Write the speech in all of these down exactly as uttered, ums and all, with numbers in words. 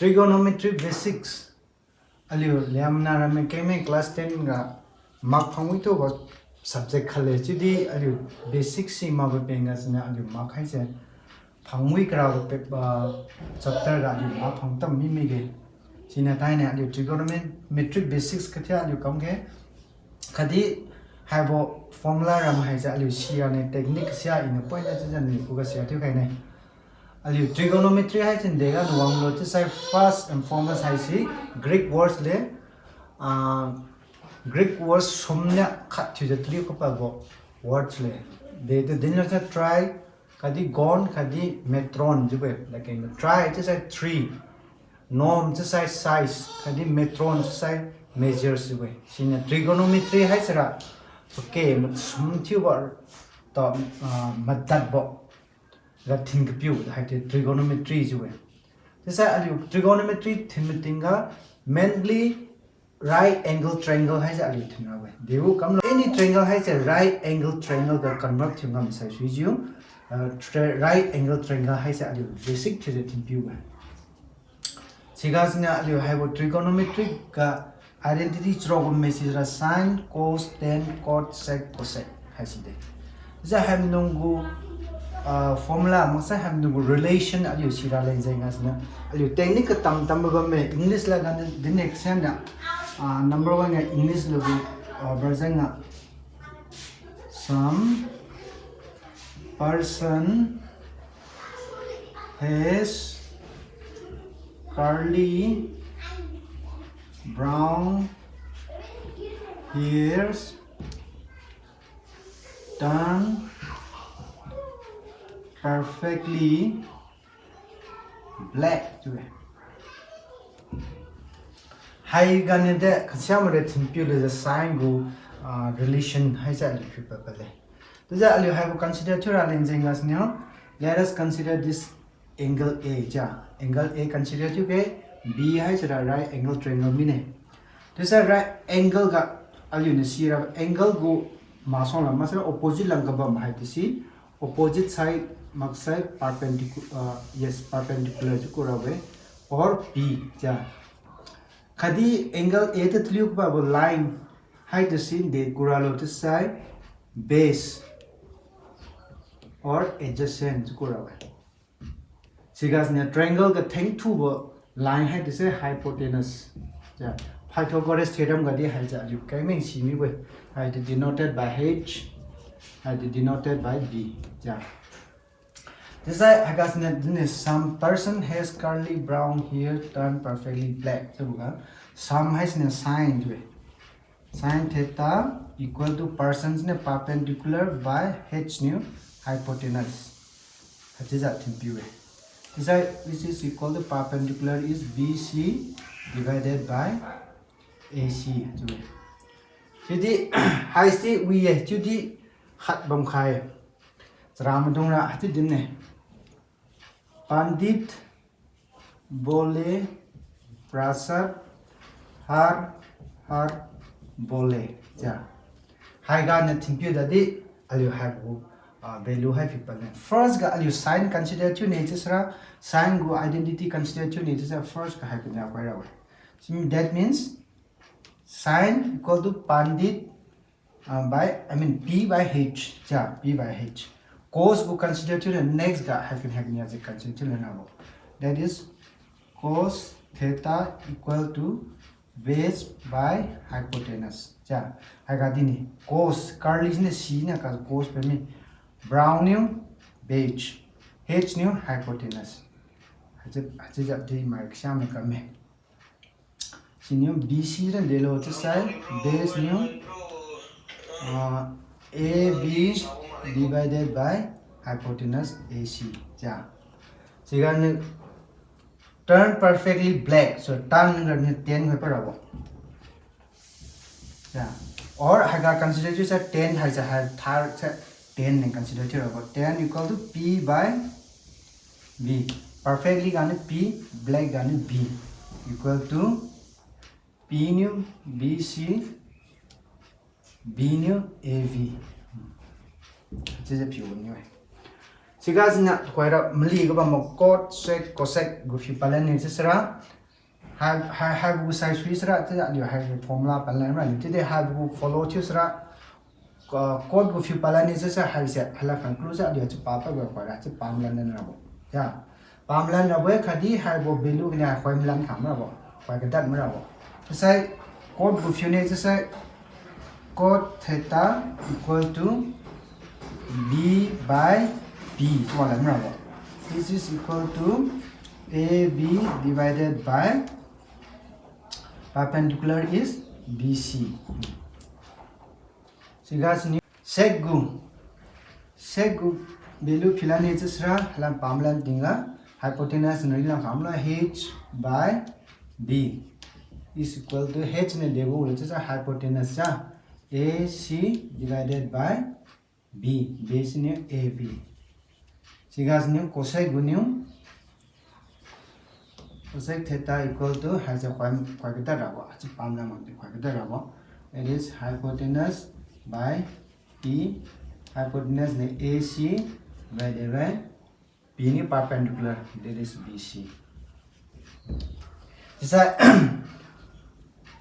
Trigonometry basics. Aliu liamna ramme kengmeng class ten ga mark phangwi tubo subject khat le. Chiudi aliu basic si makbo peng gasuniu aliu mark haise phangwi karabo pe, ah, chapter ga aliu mark phang tam mimige. Siniu thainai aliu trigonometric basics kathiu aliu kamge. Khatdi haibo formula ram haise aliu sirane technique sia iniu point na chiujiu niu khuga sia thiu khaine. Aliu trigonometry haise dega wanglo chiusai first and foremost haise Greek words le, ah, Greek words sumniu khat thiujiu taliu kapabo words le. Detu dinlo sa tri, khatdi gon, khatdi metron chiubo-e. Lakeng tri chiusai three, non chiusai size, khatdi metron chiusai measures chiubo-e. Siniu trigonometry haisira pake masum thiubo tu, ah, madatbo rathin kapiu haise trigonometry chiu-e. Chiusai aliu trigonometry thin matingga mainly right angle triangle haise aliu thinrabo-e. Degu kamlo any triangle haise right angle triangle ga convert thiu ngam sai suijiu, ah, tri-, right angle triangle haise aliu basic thiujiu thinpiu-e. Sigasuniu aliu haibo trigonometry ga identity charuk bamme sira sine, cos, tan, cot, sec, cosec haisi de. Chiusai haimnung gu, ah, formula maksai haimnung gu relation aliu sira leng jeng gasuniu aliu technique katam tambo bamme English la ga dinne kasianniu, ah, number one ga English la gu, ah, version ga some person has curly brown hairs turn perfectly black chiu-e. Haiganiu de kasiamade thinpiu lujiu sine gu, ah, relation haise aliu phui pad pale. Chiujiu aliu haibo consider thiura leng jeng gasuniu, let us consider this angle A chiu. Angle A consider thiuge, B haisira right angle triangle mine. Chiusai right angle ga aliuniu sira angle gu masuang lam maksai opposite lam kabam haitise, opposite side maksai perpendicu-, ah, yes, perpendicular chiu kurabo-e, or P chiu. Khatdi angle A tu taliu kababo line haitise de kuralo chiusai base or adjacent chiu kurabo-e. Sigasuniu triangle ga thengthubo line haitise hypotenuse. Chiu, Pythagoras theorem gadi haijiu aliu kengmeng si mibo-e. Haitu denoted by H, haitu denoted by B chiu. Chiusai haigasuniu dinne some person has curly brown hair turn perfectly black chiuboga some haisiniu sine chiu-e. Sine theta equal to person niu perpendicular by H niu hypotenuse. Haichiujiu thinpiu-e. Chiusai which is equal to perpendicular is B C divided by A C chiu-e. Chiudi haise wi-e chiudi khat bamkhai. Chara maidungra haichiu dinne. Pandit bole, prasad har har bole chiu. Haiganiu thinpiu dadi aliu haibo, ah, value hai phui pale. First ga aliu sine consider thiune chiusira, sine gu identity consider thiune chiusira first ga haiganiu apai ra-e. That means sine equal to pandit, ah, by, I mean, P by H chiu, P by H. Cos gu consider thiule next ga haiganiu haiganiu ji consider thiule nabo. That is cos theta equal to base by hypotenuse chiu. Haiga dine cos, curly siniu C niu ka cos pami. Brown niu base, H niu hypotenuse. Haichiu, haichiujiu di mai kasiamai kamme. Siniu B C ra delo chiusai base niu, ah, A B divided by hypotenuse A C chiu. Siganiu turn perfectly black. So tan ganiu tan khai parabo. Chiu. Or haiga consider thiusai tan haise hai thar se tan niu consider thiurabo. Tan equal to P by B. Perfectly ganiu P, black ganiu B. Equal to P niu B C, B niu A B. Chiujiu piu niu-e. Siga siniu tuhoira mali ga bambo cot, sec, cosec gu phiu palan ni chiusira. Hai, hai, haibo gu sai sui sira, chiujiu aliu haibo formula palan ra ni. Chiudi haibo gu follow thiu sira. Ah, cot gu phiu palan ni chiusira haise, haila khang clue sa aliu chiu pa pa ga khoira, chiu pamlan rabo. Ya. Pamlan rabo-e khatdi haibo value kania khoi malan tham rabo. Khoi kadat marabo. Chiusai cot gu phiu ni chiusai cot theta equal to B by P. Chiu lan rabo. This is equal to A B divided by perpendicular is B C. Siga siniu sec gu, sec gu value philan ni chiusira, lam pamlan tingga, hypotenuse nri lang khamlo H by B is equal to H ni degu lo chiusira hypotenuse sa A C divided by B, B siniu A B. Siga siniu cosec gu niu, cosec theta equal to, haise khoi, khoi kadat rabo, chiu pamlan mak di khoi kadat rabo. It is hypotenuse by P, hypotenuse ni A C by, divided by P ni perpendicular, that is B C. Chiusai,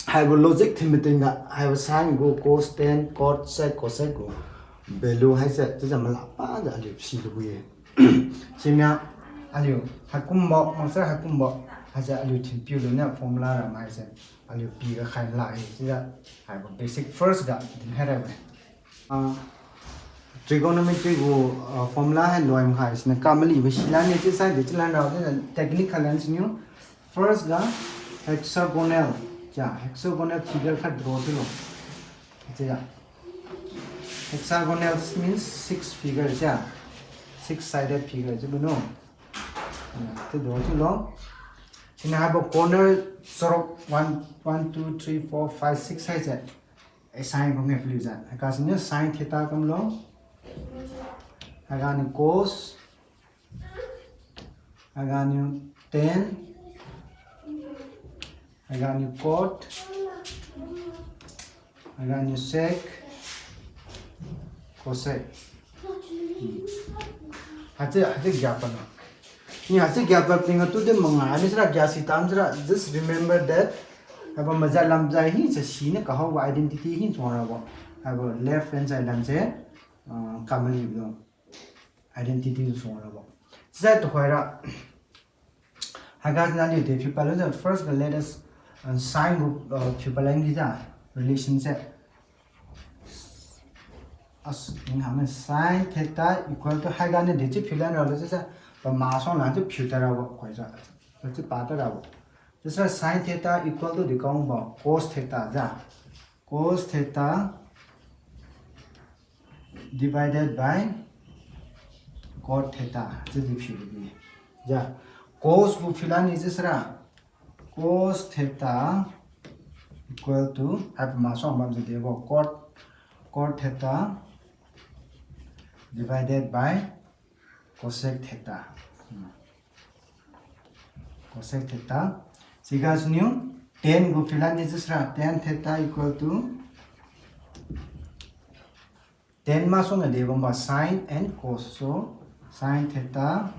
haibo logic thin matingga, haibo sine gu cos, tan, cot, sec, cosec gu value haise, chiujiu mala pajiu aliu silu ye. Siniu, aliu haikumbo, maksai haikumbo, haise aliu thinpiu luniu formula ra mai se, aliu pi ga khai mala ye, chiujiu, haibo basic first ga dinkhai rabo-e. Ah, trigonometry gu, ah, formula hai loi makhai siniu kamalibo silan ni chiusai de chiulan rao de technique khailan siniu. First ga hexagonal, chiu hexagonal figure khat draw thiulo. Chiujiu hexagonal means six figure chiu. Six sided figure chiubo no. Chiu draw thiulo. Siniu haibo corner sorok one, one, two, three, four, five, six haise assign bamne paliujiu. Haiga siniu sine theta kamlo. Haiga niu cos. Haiga niu tan. Haiga niu cot. Haiga niu sec. Cosec. Haichiu, haichiu gia pano. Ni haichiu gia pa tingga tudi mangai ni sira gia si tam sira, just remember that. Haibo maza lamjai hise siniu kahaobo identity hi chuang rabo. Haibo left hand side lamse, ah, kamalibo identity chuang rabo. Chiujiu tuhoira. Haiga siniu aliu de phiu palan chiu first ga let us, uh, sine gu, uh, phiu palan gijiu relation se. As, in hame sine theta equal to haiga niu de chiu phiu lan ralo chiujiu, pama suang lan chiu phiu ta rabo khoijiu, chiu pa ta rabo. Chiusai sine theta equal to de kangbo cos theta jiu. Cos theta divided by cot theta, chiudi phiu bi. Jiu, cos gu phiu lan ni chiusira, cos theta equal to, hai pama suang bamjiu debo cot, cot theta divided by cosec theta. Hmm. Cosec theta. Siga siniu tan gu phiu lan ni chiusira, tan theta equal to tan masuang ga de bambo sine and cos. So, sine theta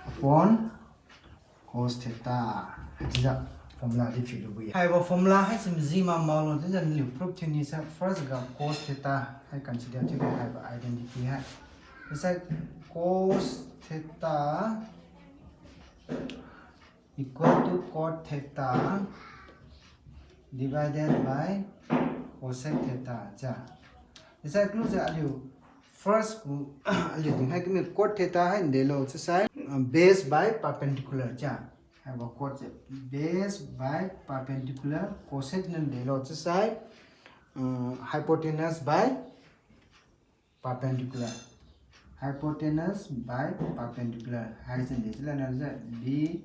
upon cos theta. Haichiujiu formula di phiu lubo ye. Haibo formula haise maji ma maklo chiujiu naliu proof thiu ni sai first ga cos theta hai consider thiu haibo identity hai. Chiusai cos theta equal to cot theta divided by cosec theta jiu. Chiusai clue jiu aliu first gu aliu dinkhai kami cot theta hai delo chiusai, uh, base by perpendicular jiu. Haibo cot se base by perpendicular, cosec niu delo chiusai, uh, hypotenuse by perpendicular. Hypotenuse by perpendicular. Haise de chiulan ralo jiu B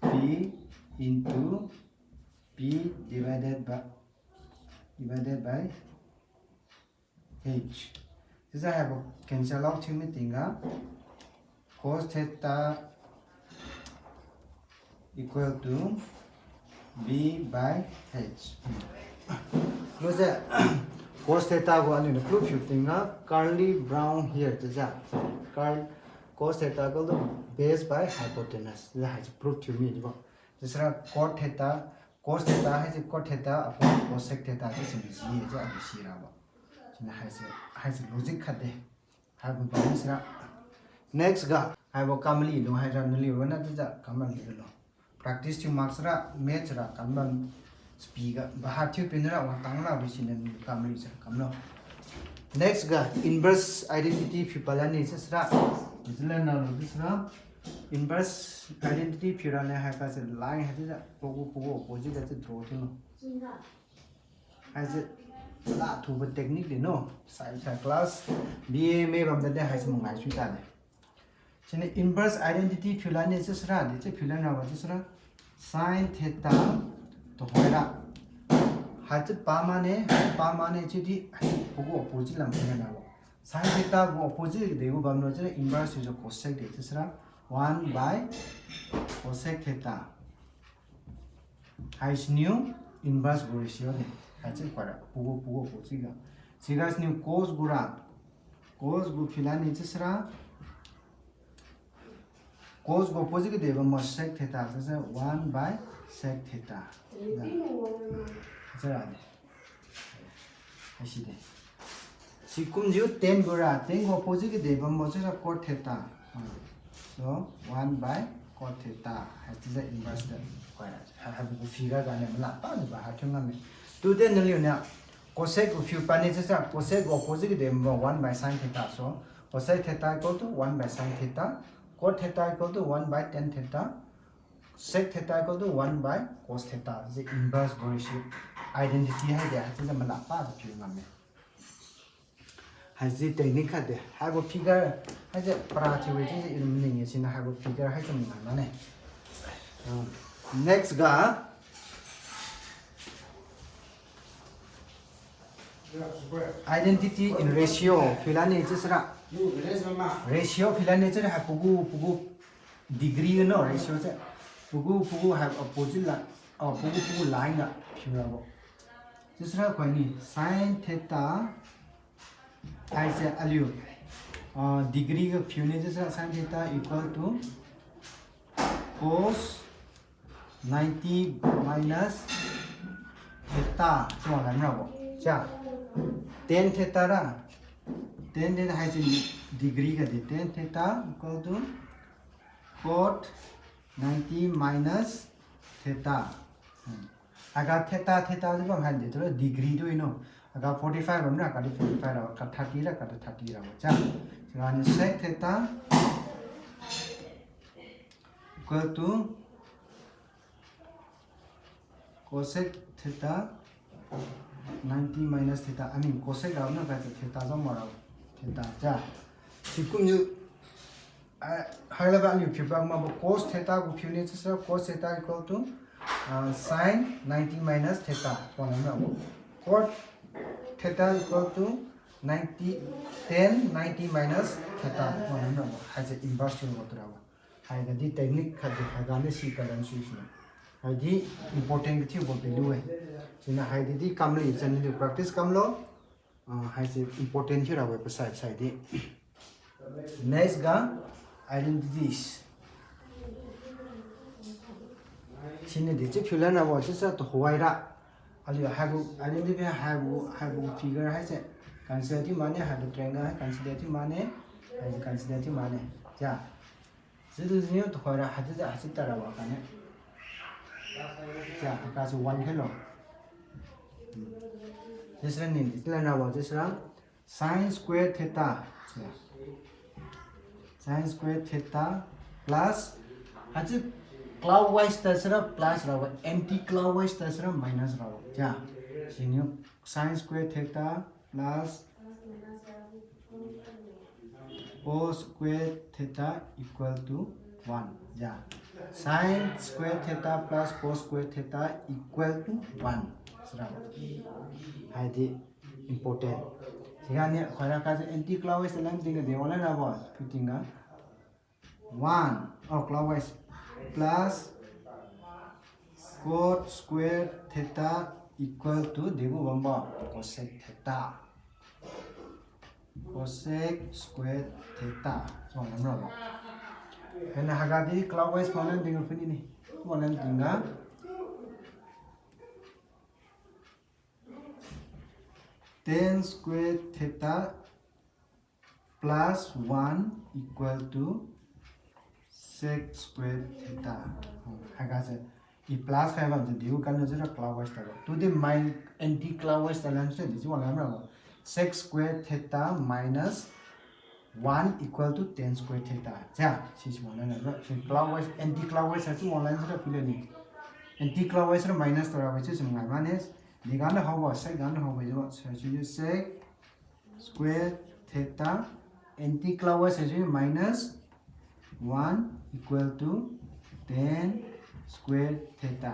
P into P divided by, divided by H. Chiujiu haibo cancel out thiu mi tingga cos theta equal to B by H. Clue se Cos theta gu aliuniu proof thiu tingga curly brown hair chiujiu. Curl, cos theta equal to base by hypotenuse. Chiujiu haise proof thiu mi dibo. Chiusira cot theta, cos theta haise cot theta upon cosec theta chiusi mi si chiujiu aliu sirabo. Siniu haise, haise logic khat de. Haibo bam sira. Next ga, haibo kamli dung haira naliu ronna chiujiu kamli ga lo. Practice thiu mak sira, math ra kamlam, speed ga, bahar thiu pin ra wangtang la bi siniu kamli sira kamlo. Next ga, inverse identity phiu palani chiusira. Chiujiu lana lo chiusira. Inverse identity phiu rani haikase line haichiujiu pagu pagu opposite ga chiu draw thiulo. Haise, la thubo technique de no. Sai sai class, B A, M A bam tadi haise mangai sui tadi. Siniu inverse identity phiu lani chiusira, di chiu phiu lana rabo chiusira. Sin theta, tuhoira. Haichiu pa mane, pa mane chiudi, hai pagu opposite lam phiu lana rabo. Sin theta gu opposite de gu bamlo chiusira inverse thiujiu cosec de chiusira. One by cosec theta. Haisiniu inverse gu ratio de. Haichiu khoira, pagu pagu opposite ga. Siga siniu cos gura. Cos gu phiu lani chiusira. Cos gu opposite ga de bambo sec theta chiujiu one by sec theta. Chiura de. Haisi de. Sikumjiu tan gura, tan gu opposite ga de bambo chiusira cot theta. So, one by cot theta. Haichiujiu inverse de. Khoira, ha, haibo gu figure ganiu mala paniu bahar thiu ngamme. Today naliuniu cosec gu phiu pani chiusira cosec gu opposite ga de bambo one by sin theta. So, cosec theta equal to one by sin theta. Cot theta equal to one by tan theta. Sec theta equal to one by cos theta. Chiujiu inverse gu ratio identity haide, haichiujiu mala padi phiu ngamme. Haise technique khat de. Haibo figure, haise para thiu-e chiujiu i maning-e siniu haibo figure haise mangai mane. Um, next ga identity in ratio phiu lani chiusira. Ratio phiu lani chiusira hai pagu pagu degree no ratio se. Pagu pagu hai opposite la, oh, pagu pagu line ga phiu rabo. Chiusira khoini sin theta haise aliu, ah, degree ga phiu ni chiusira sin theta equal to cos ninety minus theta chiu wang lan rabo. Chia, tan theta ra. Tan theta haise degree ga de tan theta equal to cot ninety minus theta. Hmm. Aga theta, theta chiu bam hai de tu degree tu i no. Aga forty-five bam ra, kadi forty-five ra, ka thirty ra, kadi thirty ra. Chia, chiura ni sec theta equal to cosec theta, ninety minus theta, I mean cosec rabo na, ka theta jam rabo, theta ja. Sikumjiu, ah, high level aliu phiu pa makbo cos theta gu phiu ni chiusira cos theta equal to, ah, sin ninety minus theta, wang lan rabo. Cot theta equal to ninety, tan ninety minus theta, wang lan rabo. Haise inverse thiu rabo tu rabo. Haigadi technique khat di, haiga ni si kalan sui sui. Haidi important kathiubo value-e. Siniu haidi di kamli, chaniu di practice kamlo. Ah, haise important thiu rabo-e pasai sai di. Next ga identities. Siniu di chiu phiu lan rabo chiusira tuhoira. Aliu haibo identity haibo, haibo figure haise consider thiu mane, haibo triangle hai consider thiu mane, hai consider thiu mane. Ja. Chiudi siniu tuhoira haichiujiu haichiu tadra wa kane. Ja, haiga si one khailo. Chiusira ni, chiu lan rabo chiusira sin square theta. Sin square theta plus, haichiu clockwise tasira plus rabo, anti clockwise tasira minus rabo. Ja. Siniu sin square theta plus cos square theta equal to one. Ja. Sin square theta plus cos square theta equal to one. Sira. Haidi important. Siga ni khoira kajiu anti clockwise line tingga de wala rabo. Putting ga one, oh, clockwise, plus cot square theta equal to degu bambo cosec theta. Cosec square theta. So, lamrabo. Hena hagadi clockwise wanglan tingga puni ni. Wanglan tingga tan square theta plus one equal to sec square theta. Hmm, haiga se, i plus khai bam se, diu kan se ra clockwise tabo. To the min-, anti-clockwise talan se, di si wanglan rabo. Sec square theta minus one equal to tan square theta. Ja, si si wanglan rabo. So clockwise, anti-clockwise se wanglan se ra phuilo ni. Anti-clockwise ra minus tara wise se ngai mane. Di gan haobo, sec gan haobo jibo. So, so you sec square theta, anti-clockwise haise minus one equal to tan square theta.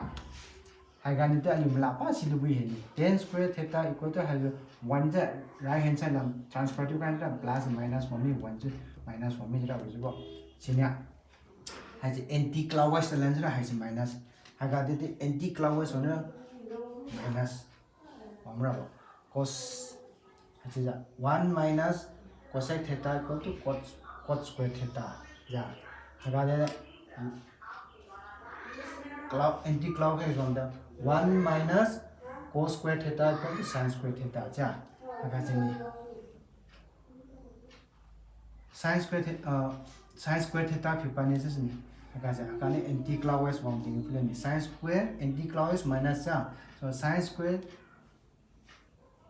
Haiga ni ta aliu malapa si lubui hini. Tan square theta equal to haiga one se right hand side lam transfer thiu kan ra plus minus form mi one se minus form mi ra jibo. Sinia. Haise anti-clockwise talan se ra haise minus. Haiga di di anti-clockwise wangna minus. Wangna rabo. Cos, haise ja, one minus cosec theta equal to cot, cot square theta. Ja. Haiga de, clock, anti-clockwise wangda one minus cos square theta equal to sin square theta. Ja. Haiga sini. Sin square the-, uh, sin square theta phiu pani se sini. Haiga se, haiga ni anti-clockwise wang ting phuilo ni. Sin square, anti-clockwise minus ja. So, sin square,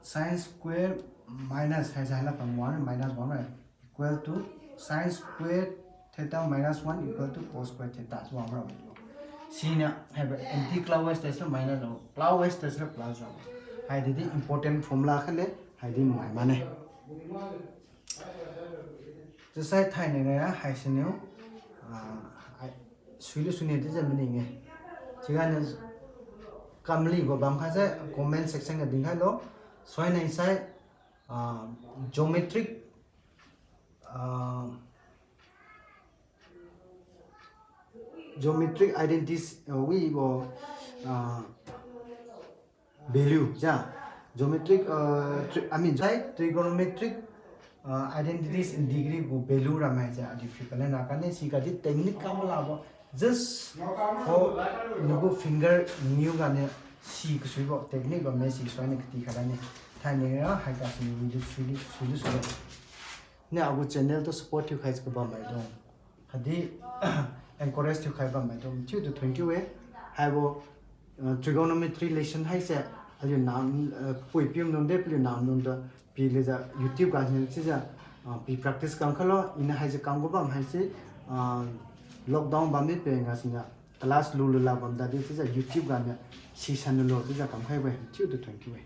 sin square minus, haise hala pang one, minus one, right? Equal to sin square theta minus one equal to cos square theta. So, wang ra. Sina, haibo anti-clockwise tase ra minus lo, clockwise tase ra plus lo. Haidi di important formula khale, haidi mai mane. Chiusai thainai ra haisiniu, ah, hai, suilu suni di je maning-e. Chiga ni kamli bo bam kha se comment section ga dinkhai lo. Suinai sai, ah, geometric, ah, geometric identities, ah, wi bo, ah, value ja. Geometric, uh, tri-, I mean, sai trigonometric, uh, identities in degree gu value ramai ja, aliu phi kalen ra kane si kadi technique kam labo. Just ho nagu finger nail ga ne si kasuibo technique bam ne si suai ne kati kha ra ne. Thainai ra haiga sini video sui, sui, sui. Ne agu channel tu support thiu khai kabam maidung. Khatdi encourage thiukhai bam maidung chiutu thank you e. Haibo, uh, trigonometry lesson haise, aliu nam, uh, pui pium dung de, paliu nam dung da, pi lejiu YouTube ga sin chiujiu, uh, pi practice kam khalo, iniu haise kam gu bam haise, uh, lockdown bam mi peng ga siniu, class lulu la bam dadi chiujiu YouTube ganiu, si san lulo chiujiu kamkhai we, chiutu thank you e.